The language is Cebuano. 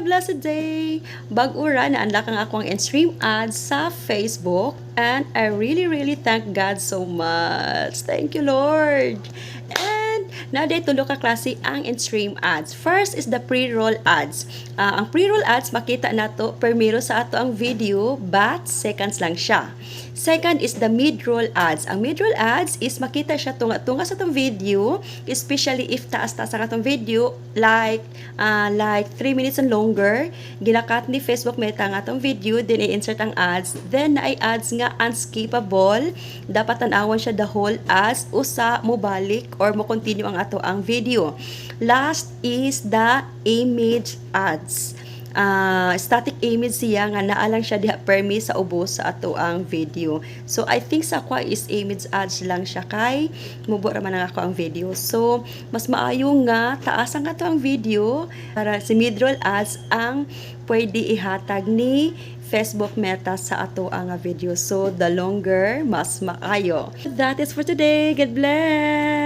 Blessed day! Bag-o ra na-unlock ang akong in-stream ads sa Facebook and I really, really thank God so much. Thank you, Lord! And naa diay tulo ka klase ang in-stream ads. First is the pre-roll ads. Ang pre-roll ads, makita nato permiro sa ato ang video, but seconds lang siya. Second is the mid-roll ads. Ang mid-roll ads is makita siya tunga-tunga sa atong video, especially if taas-taas ang atong video, like 3 minutes and longer, gina-cut ni Facebook Meta ang atong video, then i-insert ang ads, then naay ads nga unskippable, dapat tan-awan siya the whole ads, usa mo balik or mo continue ang ato ang video. Last is the image ads. Static image siya nga naa lang siya diha permi sa ubos sa ato ang video. So I think sa ako is image ads lang siya kay mubo ra man ang ako ang video. So mas maayo nga taas ang ato ang video para si mid-roll ads ang pwede ihatag ni Facebook Meta sa ato ang video. So the longer, mas maayo. That is for today. God bless!